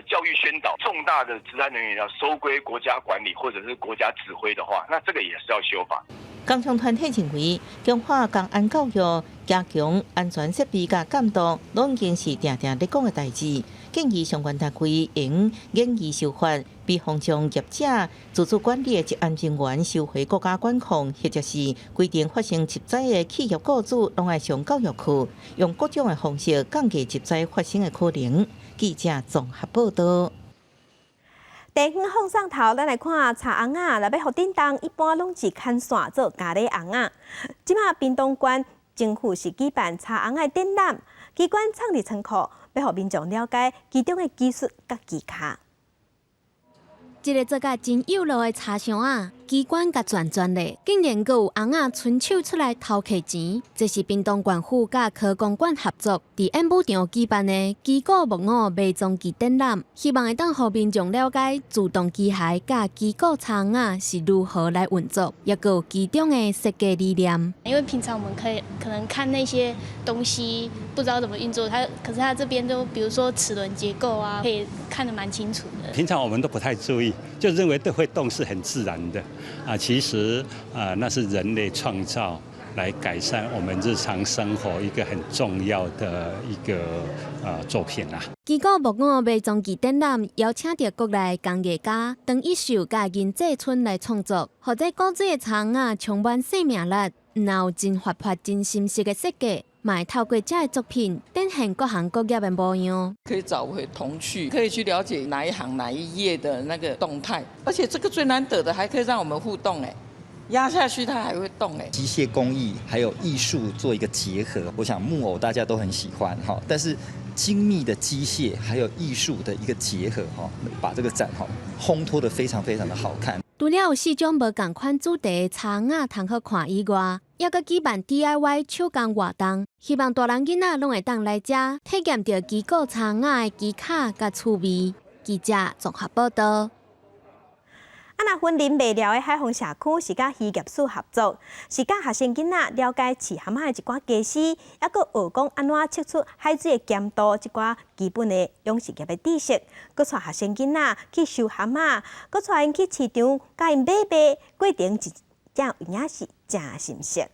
教育宣導，重大的職安人員要收歸國家管理或者是國家指揮的話，那這個也是要修法。工商團體認為，強化工安教育、加強安全設備佮監督，攏已經是定定咧講的代誌。建議相關單位應研議修法，比方將業者自主管理的職安人員收回國家管控，或者是規定發生職災的企業雇主攏愛上教育課，用各種的方式降低職災發生的可能。記者綜合報道。地方放送頭，咱來看柴尪仔，若欲予振動，一般攏是牽線做咖喱尪仔。這馬屏東縣政府是舉辦柴尪仔的展覽，機關藏佇倉庫，欲予民眾了解其中的技術佮技巧。這个做甲真幼路的柴箱仔，機關共轉轉咧，竟然閣有尪仔伸手出來偷摕錢。這是屏東縣府佮科工館合作，佇演武場舉辦的機構木偶賣裝具展覽，希望會當予民眾了解自動機械佮機構柴尪仔是如何來運作，抑閣有其中的設計理念。因為平常我們可以可能看那些東西，不知道怎麼運作，它可是它這邊都，比如說齒輪結構啊，可以看得蠻清楚的。平常我們都不太注意，就認為都會動是很自然的，啊，其實啊，那是人類創造來改善我們日常生活一個很重要的一個作品啦。機構木偶賣裝具展覽邀請著國內工藝家陳一秀佮銀濟春來創作，予這古錐的柴尪仔充滿生命力，毋但有真活潑、真深實的設計，嘛會透過這个作品展現各行各業的模樣。可以找回童趣，可以去了解哪一行哪一業的那個動態，而且這個最難得的還可以讓我們互動，誒，壓下去它還會動，誒。機械工藝還有藝術做一個結合，我想木偶大家都很喜歡哈，但是精密的機械還有藝術的一個結合哈，把這個展哈烘托得非常非常的好看。除了有四種無仝款主題的柴尪仔通好看以外，猶閣舉辦 DIY 手工活動，希望大人囡仔攏會當來遮體驗著機構柴尪仔的技巧佮趣味。記者綜合報道。啊，若雲林麥寮的海豐社區是佮漁業署合作，是教學生囡仔了解飼蚶仔的一寡家私，抑閣學講按怎測出海水的鹹度，這寡基本的養殖業的知識，閣帶學生囡仔去收蚶仔，閣帶𪜶去市場共𪜶買賣，過程真正有影是誠心適。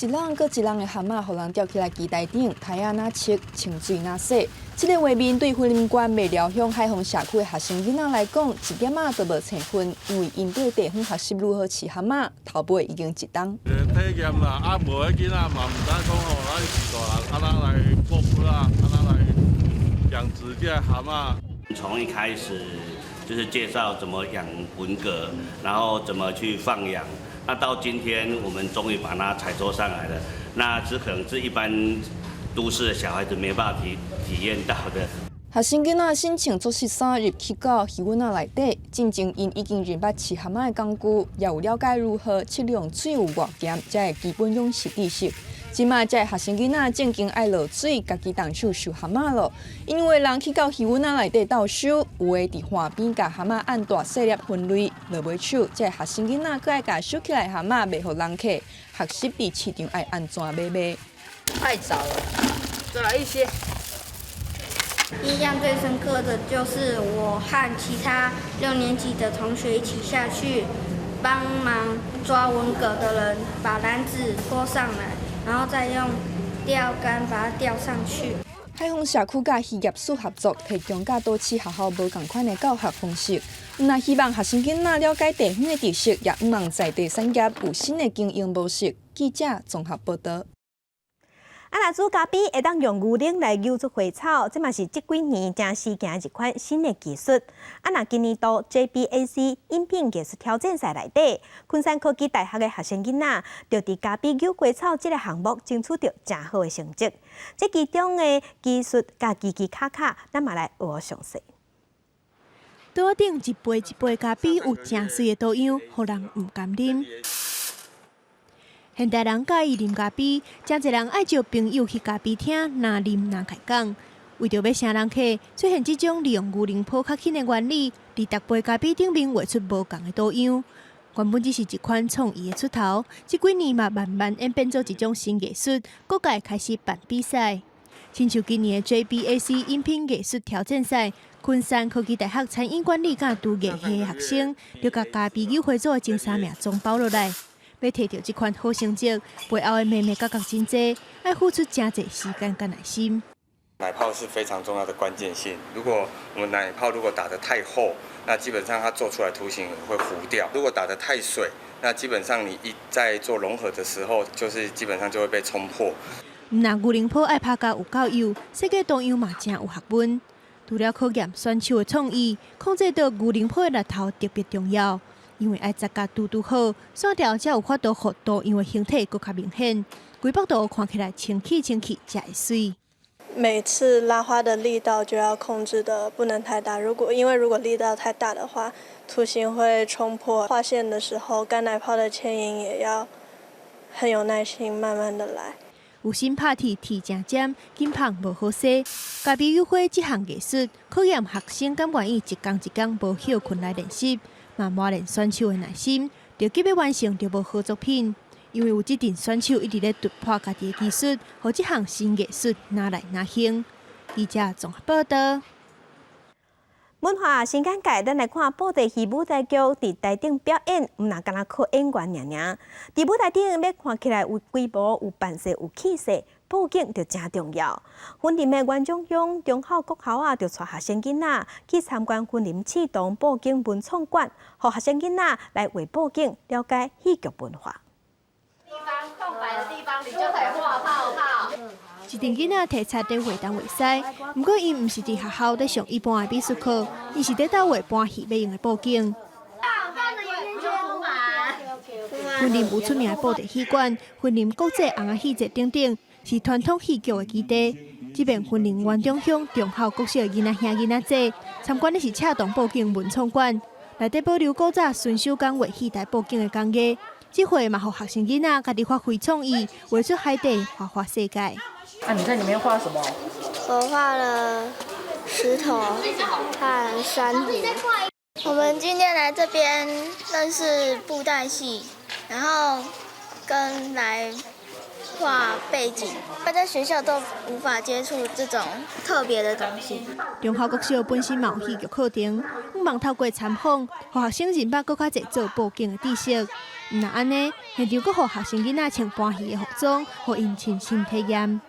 一籠閣一籠的蚶仔，予人吊起來機台頂，苔仔若切，清水若洗。這个畫面對雲林縣麥寮鄉海豐社區的學生囡仔來講，一點仔都無生分，因為𪜶對地方學習如何飼蚶仔，頭尾已經一冬。體驗啦，啊無彼囡仔嘛毋知講吼，咱是大人按怎來顧脯仔，按怎來養殖這蚶仔。從一開始就是介紹怎麼養文蛤，然後怎麼去放養。那到今天，我們終於把它採收上來了。那這可能是一般都市的小孩子沒辦法體驗到的。學生囡仔身穿作穡衫入去到魚塭仔內底，進前𪜶已經認捌飼蚶仔的工具，也有了解如何測量水有偌鹹，這个基本養殖知識。這馬這个學生囡仔正經愛落水，家己動手收蚶仔囉。因為人去到魚塭仔內底鬥收，有的佇岸邊共蚶仔按大細粒分類，落尾手，這个學生囡仔閣愛共收起來蚶仔賣予人客，學習佇市場愛按怎買賣。太早了，再來一些。印象最深刻的就是我和其他六年級的同學一起下去幫忙抓文蛤的人，把籃子拖上來，然後再用釣竿把它釣上去。海豐社區佮漁業署合作，提供佮都市學校無仝款的教學方式。毋但希望學生囡仔了解地方的特色，也向望在地產業有新的經營模式。記者綜合報導。啊，若煮咖啡會當用牛奶來搝出花草，這嘛是這幾年誠時行一款新的技術。啊，若今年度 JBAC 飲品藝術挑戰賽內底，昆山科技大學的學生囡仔，就佇咖啡搝花草這個項目爭取著誠好的成績。這其中的技術佮支支卡卡，咱嘛來學詳細。桌頂一杯一杯咖啡有誠媠的圖樣，予人毋甘啉。現代人佮意啉咖啡，誠濟人愛招朋友去咖啡廳，若啉若開講。為著欲請人客，出現這種利用牛奶泡較輕的原理，佇逐杯咖啡頂面畫出無仝的圖樣。原本只是一款創意的出頭，這幾年嘛慢慢演變做一種新藝術，各界開始辦比賽。親像今年的 JBAC 飲品藝術挑戰賽，昆山科技大學餐飲管理佮廚藝系的學生，就共咖啡搝花組的前三名總包落來。欲提著這款好成績，背後的眉眉角角真濟，愛付出誠濟時間佮耐心。奶泡是非常重要的關鍵性。如果我們奶泡如果打得太厚，那基本上它做出來圖形會糊掉；如果打得太水，那基本上你一在做融合的時候，就是基本上就會被衝破。毋但牛奶泡愛拍甲有夠幼，設計圖樣嘛誠有學問。除了考驗選手的創意，控制著牛奶泡的力頭特別重要。因為愛紮甲拄拄好，線條才有法度予圖樣的形體閣較明顯，規幅圖看起來清氣清氣才會媠。每次拉花的力道就要控制的不能太大，因為如果力道太大的話，圖形會衝破。畫線的時候，乾奶泡的牽引也要很有耐心，慢慢的來。有心拍鐵鐵誠尖，緊紡無好勢。咖啡搝花這項藝術，考驗學生敢願意一工一工無歇睏來練習，嘛磨練選手的耐心。著急欲完成，著無好作品。因為有這陣選手一直咧突破家己的技術，予這項新藝術愈來愈興。記者綜合報導。文化新簡介，咱來看布袋戲舞台劇佇台頂表演，毋但干焦靠演員爾爾。佇舞台頂欲看起來有規模、有扮勢、有氣勢，布景就誠重要。雲林的員松鄉忠孝國校啊，就帶學生囡仔去參觀雲林刺桐布景文創館，予學生囡仔來畫布景，了解戲劇文化。地方空白的地方，你就可以畫泡泡。一陣囡仔提冊佇畫東畫西，毋過𪜶毋是佇學校咧上一般的美術課，𪜶是佇鬥畫搬戲欲用的布景。雲林有出名的布袋戲館、雲林國際尪仔戲節等等，是傳統戲劇的基地。這邊雲林員松鄉忠孝國小的囡仔兄囡仔姊參觀的是赤桐布景文創館，內底保留古早純手工畫戲台布景的工藝。這回嘛，予學生囡仔家己發揮創意，畫出海底花花世界。啊，你在裡面畫什麼？我畫了石頭和珊瑚。我們今天來這邊認識布袋戲，然後跟來畫背景。他在學校都無法接觸這種特別的東西。忠孝國小本身嘛有戲劇課程，向望透過參訪，予學生認捌閣較濟做布景的知識。毋但按呢，現場閣予學生囡仔穿搬戲的服裝，予𪜶親身體驗。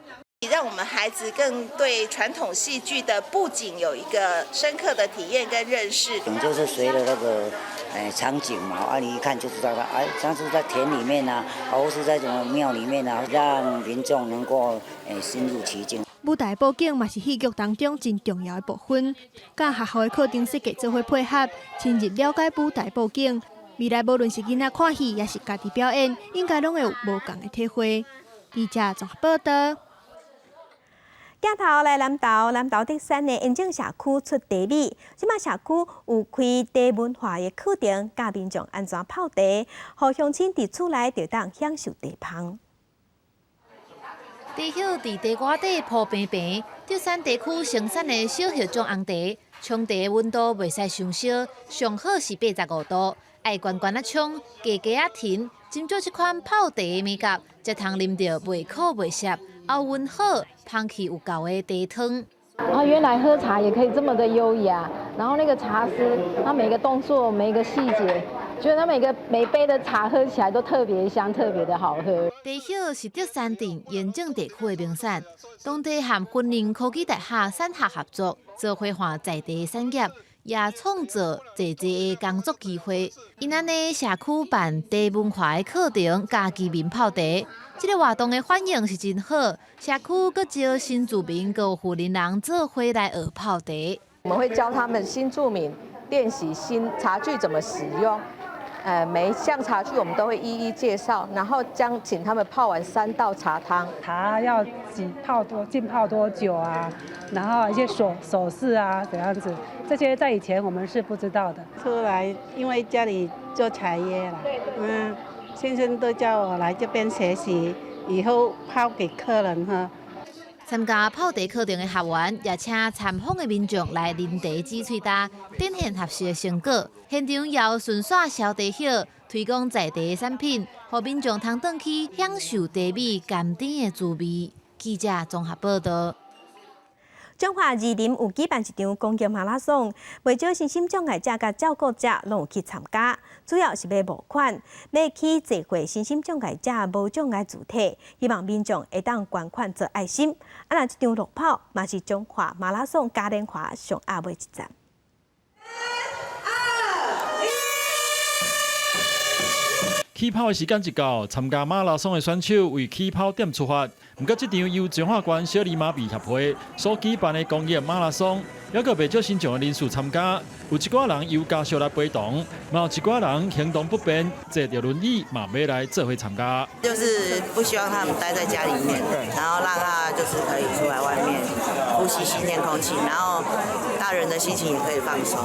讓我們孩子更對傳統戲劇的布景有一個深刻的體驗跟認識。就是隨著那個場景嘛，啊，你一看就知道，哎，像是在田裡面啊，或是在什麼廟裡面啊，讓民眾能夠深入其境。舞台布景嘛是戲劇當中真重要的部分，佮學校的課程設計做伙配合，深入了解舞台布景。未來無論是囡仔看戲，抑是家己表演，應該攏會有無仝的體會。記者綜合報導。鏡頭來南投，南投竹山的延正社區出茶米，這馬社區有開茶文化的課程，教民眾按怎泡茶，予鄉親佇厝內就當享受茶芳。茶葉佇茶蓋底鋪平平，竹山地區生產的小葉種紅茶，沖茶的溫度袂使傷燒，上好是85度，愛懸懸仔沖，加加仔停。斟酌這款泡茶的美感，才通啉著袂苦袂澀，喉溫好，芳氣有夠的茶湯。啊，原來喝茶也可以這麼的優雅，然後那個茶師，他每個動作、每個細節，覺得每個每杯的茶喝起來都特別香，特別的好喝。茶葉是竹山鎮鹽井地區的名產，當地和雲林科技大學產學合作，做伙換在地產業，也創造濟濟的工作機會。𪜶按呢社區辦茶文化的課程，佮居民泡茶，這个活動的反應是真好。社區閣招新住民、閣有雲林人做伙來學泡茶。我們會教他們新住民練習新茶具怎麼使用。每一項茶具我們都會一一介紹，然後將請他們泡完三道茶湯。茶要幾泡多浸泡多久啊？然後一些手勢啊，怎樣子？這些在以前我們是不知道的。出來，因為家裡做茶葉啦，先生都叫我來這邊學習，以後泡給客人喝。參加泡茶課程的學員，也請參訪的民眾來啉茶、煮喙焦，展現學習的成果。現場也有順紲銷茶葉，推廣在地的產品，予民眾通轉去享受茶美甘甜的滋味。記者綜合報道。彰化二林有舉辦一場公益馬拉松，袂少身心障礙者佮照顧者攏有去參加，主要是欲募款，欲去濟歲身心障礙者無障礙住體，希望民眾會當捐款做愛心。啊，若這場路跑嘛是彰化馬拉松嘉年華上後尾一站。三、二、一。起跑的時間一到，參加馬拉松的選手為起跑點出發。毋過，這場由彰化縣小兒麻痺協會所舉辦的公益馬拉松，猶閣袂少身障的人士參加。有一寡人由家屬來陪同，嘛有一寡人行動不便，坐著輪椅嘛欲來做伙參加。就是不希望他們待在家裡面，然後讓他就是可以出來外面呼吸新鮮空氣，然後大人的心情也可以放鬆。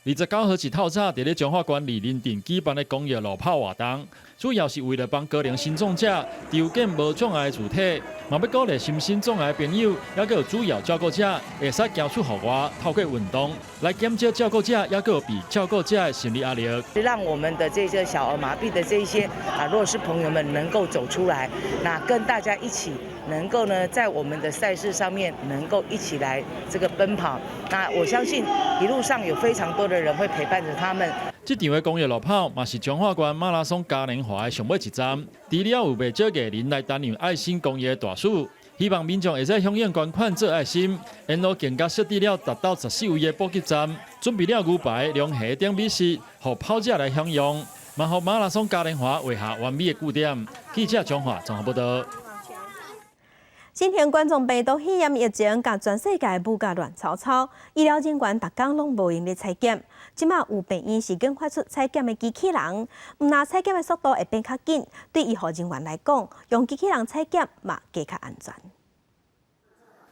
29號一透早，佇咧彰化縣二林鎮舉辦的公益路跑活動，主要是為了幫高齡身障者籌建無障礙住體，嘛欲鼓勵身心障礙朋友，猶閣有主要照顧者，會使行出戶外，透過運動來減少照顧者，猶閣有被照顧者的心理壓力。讓我們的這些小兒麻痺的這些弱勢朋友們能夠走出來，那跟大家一起能夠呢，在我們的賽事上面能夠一起來這個奔跑。那我相信一路上有非常多的人會陪伴着他們。這場的公益路跑嘛是彰化縣馬拉松嘉年華的上尾一站，除了有袂少藝人來擔任愛心公益的大使，希望民眾會使響應捐款做愛心。沿路更加設置了10到14位的補給站，準備了牛排、龍蝦等美食，予跑者來享用，嘛予馬拉松嘉年華畫下完美的句點。記者彰化綜合報道。新型冠狀病毒肺炎疫情，共全世界舞甲亂糟糟，醫療人員逐工攏無閒咧採檢。這馬有病院是研發出採檢的機器人，毋但採檢的速度會變較緊，對醫護人員來講，用機器人採檢嘛加較安全。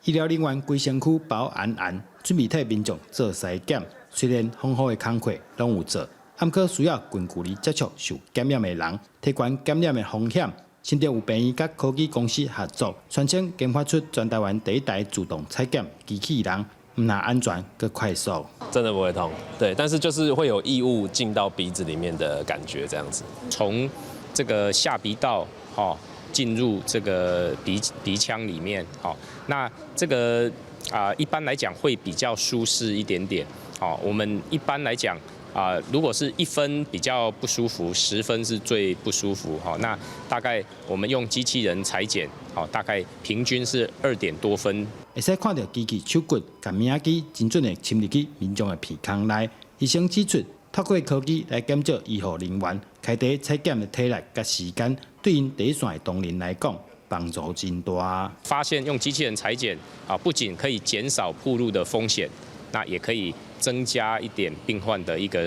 醫療人員規身軀包嚴嚴，準備替民眾做篩檢。雖然防護的工課攏有做，毋過需要近距離接觸受感染的人，提懸感染的風險。新竹有病院佮科技公司合作，宣稱研發出全台灣第一台自動採檢機器人，毋但安全，閣快速。真的不會痛，對，但是就是會有異物進到鼻子裡面的感覺，這樣子。從這個下鼻道，哈，進入這個鼻腔裡面，好，那這個啊，一般來講會比較舒適一點點，好，我們一般來講。啊，如果是1分比較不舒服，10分是最不舒服哈。那大概我們用機器人採檢，好，大概平均是2點多分。會使看著機器手骨共物仔機精準的侵入去民眾的鼻孔內。醫生指出，透過科技來減少醫護人員開佇採檢的體力佮時間，對𪜶第一線的同仁來講，幫助真大。發現用機器人採檢啊，不僅可以減少暴露的風險，那也可以增加一點病患的一個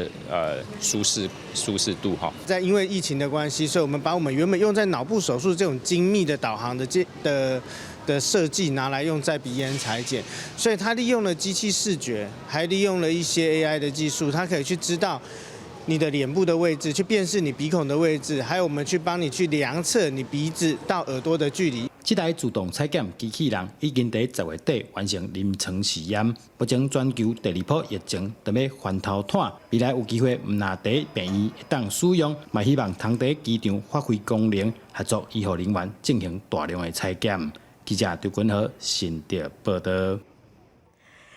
舒適度哈。在因為疫情的關係，所以我們把我們原本用在腦部手術這種精密的導航的這的設計拿來用在鼻咽採檢，所以它利用了機器視覺，還利用了一些 AI 的技術，它可以去知道你的臉部的位置，去辨識你鼻孔的位置，還有我們去幫你去量測你鼻子到耳朵的距離。這台自動採檢機器人已經佇10月底完成臨床試驗，目前全球第二波疫情正欲翻頭湠，未來有機會毋但佇病院會當使用，嘛希望通佇機場發揮功能，協助醫護人員進行大量的採檢。記者張君豪新竹報道。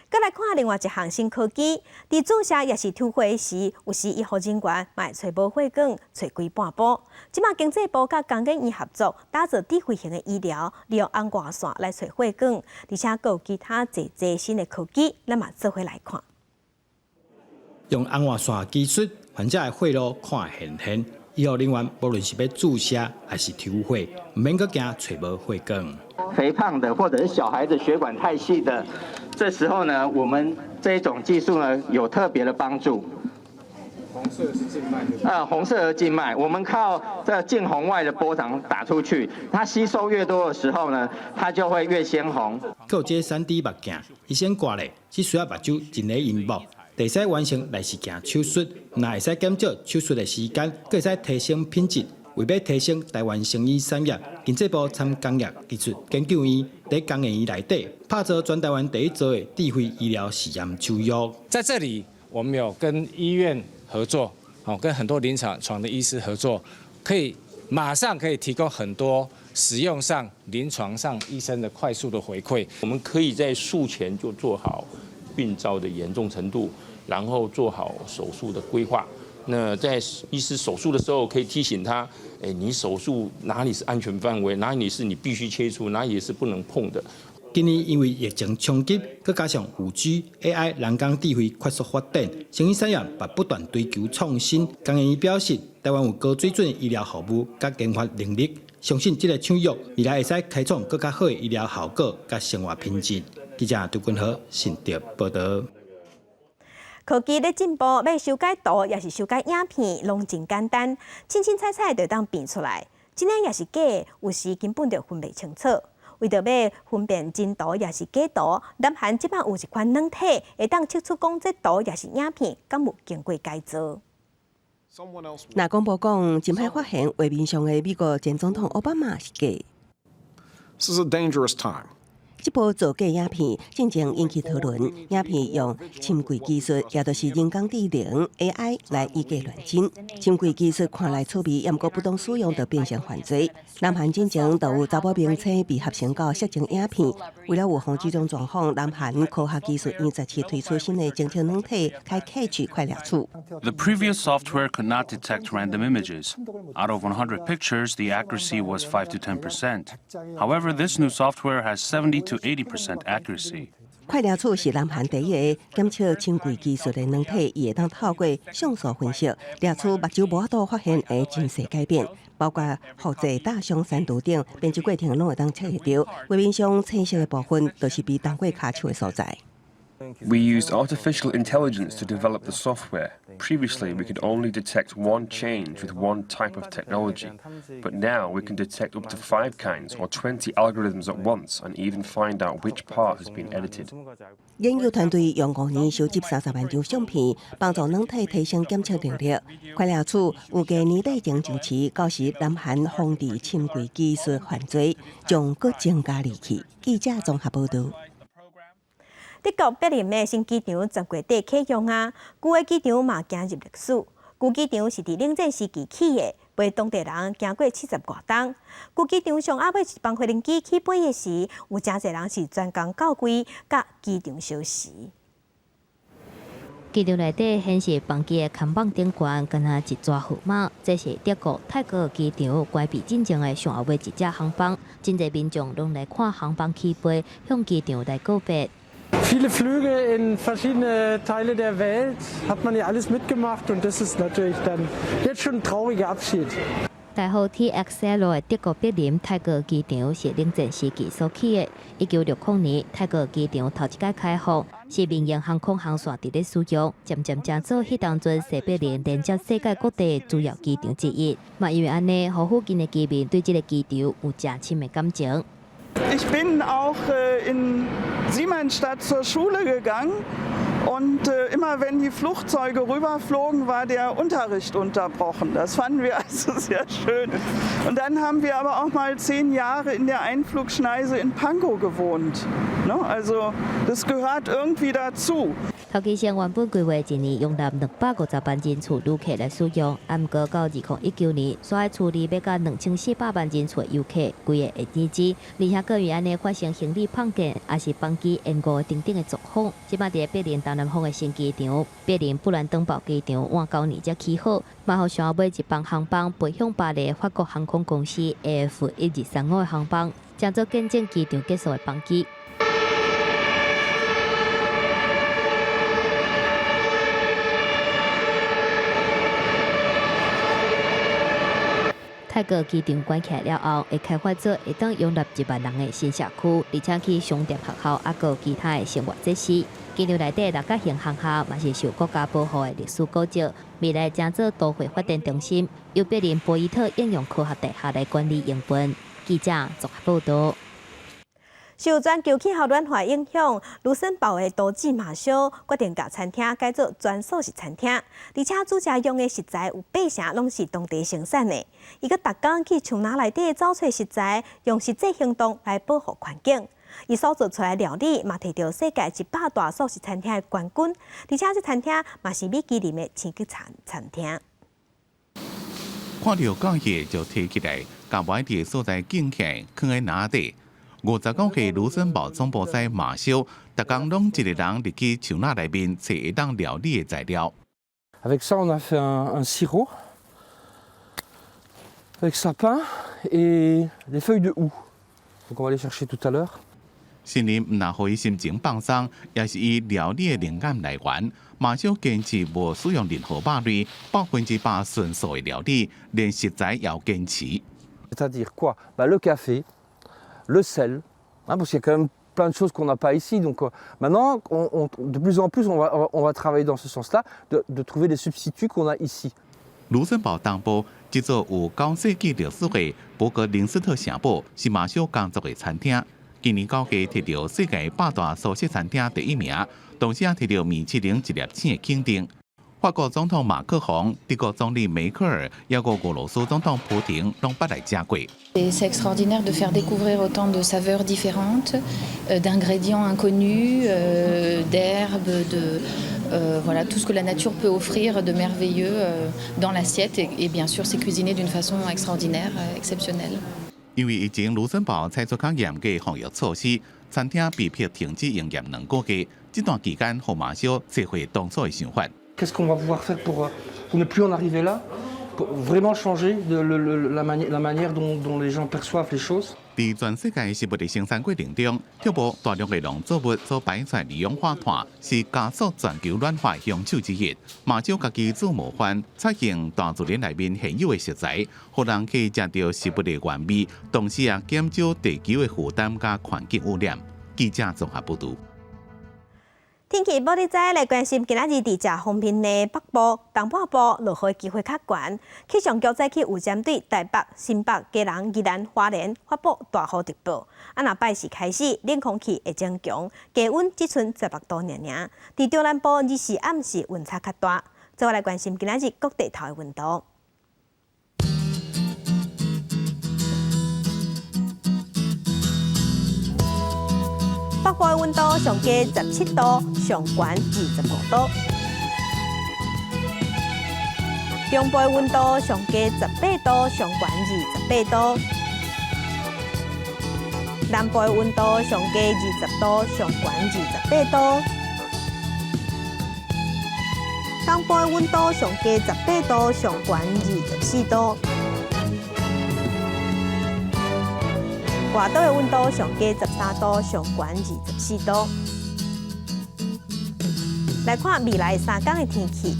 閣來看另外一項新科技，佇注射抑是抽血時，有時醫護人員嘛會揣無血管，揣幾半步。這馬經濟部佮工研院合作，打造智慧型的醫療，利用紅外線來揣血管，而且閣有其他濟濟新的科技，咱嘛做伙來看。用紅外線技術，患者的血路看現現。醫護人員無論是欲注射抑是抽血，毋免閣驚揣無血管。肥胖的或者是小孩子血管太細的，這時候呢，我們這種技術呢有特別的幫助。紅色是靜脈。啊，紅色的靜脈，我們靠這近紅外的波長打出去，它吸收越多的時候呢，它就會越鮮紅。閣有這 3D 目鏡，醫生掛咧，只需要目睭一个熒幕，就會使完成內視鏡手術，若會使減少手術的時間，閣會使提升品質。為欲提升台灣生醫產業，經濟部參工業技術研究院佇工研院內底，拍造全台灣第一座的智慧醫療試驗區域。在這裡，我們有跟醫院合作，跟很多臨床的醫師合作，可以馬上可以提供很多使用上、臨床上醫生的快速的回饋。我們可以在術前就做好病灶的嚴重程度，然後做好手術的規劃。那在醫師手術的時候，可以提醒他，哎，你手術哪裡是安全範圍，哪裡是你必須切除，哪裡是不能碰的。今年因為疫情衝擊，閣加上5G、AI、人工智慧快速發展，生醫產業嘛不斷追求創新。工研院表示，台灣有高水準的醫療服務佮研發能力，相信這个領域未來會使開創閣較好的醫療效果佮生活品質。記者杜君豪新竹報導。科技咧進步，欲修改圖抑是修改影片，攏真簡單，凊凊彩彩就會當變出來。真的抑是假的，有時根本就分袂清楚。為著欲分辨真圖抑是假圖，南韓這擺有一款軟體，會當測出講這圖抑是影片，敢有經過改造。若講無講，真歹發現畫面上的美國前總統奧巴馬是假。 This is a dangerous time. 這部造假影片進前引起討論，影片用深櫃技術，也就是人工智能 AI 來以假亂真。深櫃技術看來趣味，毋過不當使用就變成犯罪。南韓進前就有查某明星被合成到色情影片，為了預防這種狀況，南韓科學技術院十七推出新的偵測軟體，開 Catch 快掠取。 The previous software could not detect random images. Out of 100 pictures, the accuracy was 5 to 10%. However, this new software has 70 to 80% accuracy. 快掠取是南韓第一个檢測深櫃技術的軟體，伊會當透過像素分析，掠出目睭無法度發現的精細改變，包括複製、打傷、刪除等編輯過程攏會當測會著。畫面上青色的部分，就是被動過跤手的所在。 We used artificial intelligence to develop the software. Previously, we could only detect one change with one type of technology, but now we can detect up to five kinds or 20 algorithms at once and even find out which part has been edited. 研究團隊用5年收集30萬張相片，幫助軟體提升檢測能力。快掠取預計年底前上市，到時南韓防治深櫃技術犯罪將閣增加利器。記者綜合報導。德國柏林的新機場10月底啟用啊，舊的機場嘛行入歷史。舊機場是佇冷戰時期起的，陪當地人行過70外冬。舊機場上仔尾一班飛行機起飛的時，有誠濟人是專工到櫃佮機場相辭。機場內底顯示班機的看板頂懸，敢若一逝號碼。這是德國泰格機場關閉進前的上後尾一隻航班，真濟民眾攏來看航班起飛，向機場來告別。 Viele Flüge in verschiedene Teile der Welt hat man ja alles mitgemacht und das ist natürlich dann jetzt schon ein trauriger Abschied. 代號 TXL 的德國柏林泰格機場是冷戰時期所起的。1960年，泰格機場頭一擺開放，是民營航空航線佇咧使用，漸漸成做彼當陣西柏林連接世界各地主要機場之一。嘛因為按呢，予附近的居民對這个機場有誠深的感情。 Ich bin auch in Siemensstadt zur Schule gegangen und immer Immer wenn die Flugzeuge rüberflogen, war der Unterricht unterbrochen. Das fanden wir also sehr schön. Und dann haben wir aber auch mal 10 Jahre in der Einflugschneise in Pankow gewohnt. Ne? Also das gehört irgendwie dazu. 頭期先原本規劃一年容納250萬人次旅客來使用，啊，毋過到2019年，煞愛處理欲到2400萬人次的遊客，規个會延遲，而且閣因按呢發生行李碰見，抑是班機延誤等等的狀況。這擺佇柏林東南方的新機場，柏林布蘭登堡機場晚9年才起好，嘛予上後尾一班航班飛向巴黎的法國航空公司 AF 1235的航班，成做見證機場結束的班機。泰國機場關起來了後，會開發做會當容納1萬人的新社區，而且去商店、學校，抑閣其他的生活設施。機場內底六角形航廈嘛是受國家保護的歷史古蹟，未來將做都會發展中心，由柏林博伊特應用科學大學來管理營運。記者綜合報導。受全球氣候暖化影響，盧森堡的都主馬修決定共餐廳改做全素食餐廳，而且煮食用的食材有八成攏是當地生產的。伊閣逐工去樹林內底走揣食材，用實際行動來保護環境。伊所做出來料理嘛，摕著世界100大素食餐廳的冠軍，而且這餐廳嘛是米其林的星級餐餐廳。看著筴葉就提起來，共䆀佇所在撿起來，囥佇籃底。59歲盧森堡總鋪師馬修，逐工攏一个人入去樹林內面揣會當料理的材料。 Avec ça, on a fait un sirop avec sapin et des feuilles de houx. Donc on va aller chercher tout à l'heure. 森林毋但予伊心情放鬆，也是伊料理的靈感來源。馬修堅持無使用任何肉類，100%純素的料理，連食材也有堅持。 C'est-à-dire quoi? Bah, le café, le sel, hein, parce qu'il y a quand même plein de choses qu'on n'a pas ici. Donc maintenant, de plus en plus, on va travailler dans ce sens-là, de trouver des substituts qu'on a ici. 盧森堡東部這座有9世紀歷史的伯格林斯特城堡，是馬修工作的餐廳。今年9月摕著世界百大素食餐廳第一名，同時也摕著米其林一粒星的肯定。法國總統馬克宏、德國總理梅克爾，抑閣俄羅斯總統普廷，攏捌來食過。 C'est extraordinaire de faire découvrir autant de saveurs différentes, d'ingrédients inconnus, d'herbes, de voilà, tout ce que la nature peut offrir de merveilleux dans l'assiette. Et bien sûr, c'est cuisiné d'une façon extraordinaire, exceptionnelle. 因為疫情，盧森堡採取較嚴格防疫措施，餐廳被迫停止營業2個月。這段期間，予馬修找回當初的想法。 Qu'est-ce qu'on va pouvoir faire pour ne plus en arriver là, pour vraiment changer de, le, le, la, mani la manière dont les gens perçoivent les choses? 佇全世界食物的生產過程中，摘無大量的農作物所排出來二氧化碳，是加速全球暖化的兇手之一。馬修家己做模範，採用大自然內面現有的食材，予人可以食著食物的原味，同時也減少地球的負擔佮環境污染。記者綜合報導。天氣報你知來關心，今仔日佇食方面的北部、東半部落雨機會較懸。氣象局早起有針對台北、新北、基隆、宜蘭、花蓮發布大雨特報。啊，若拜四開始，冷空氣會增強，低溫只賰16度爾爾。佇中南部日時暗時溫差較大。再來關心今仔日各地頭的溫度。北部的溫度上低17度，上懸25度。中部的溫度上低18度，上懸28度。南部的溫度上低20度，上懸28度。東部的溫度上低18度，上懸24度。外島的溫度上低13度，上懸24度。來看未來3天的天氣。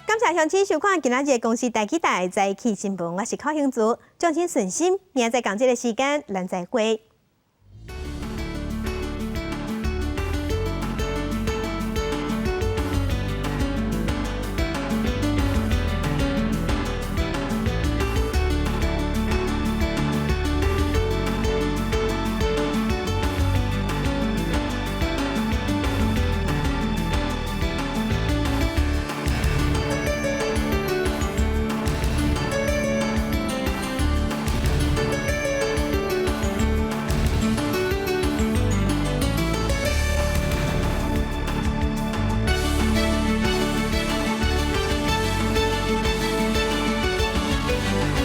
感謝鄉親收看今仔日公視台語台早起新聞，我是寇興竹，祝請順心，明仔載仝這个時間，咱再會。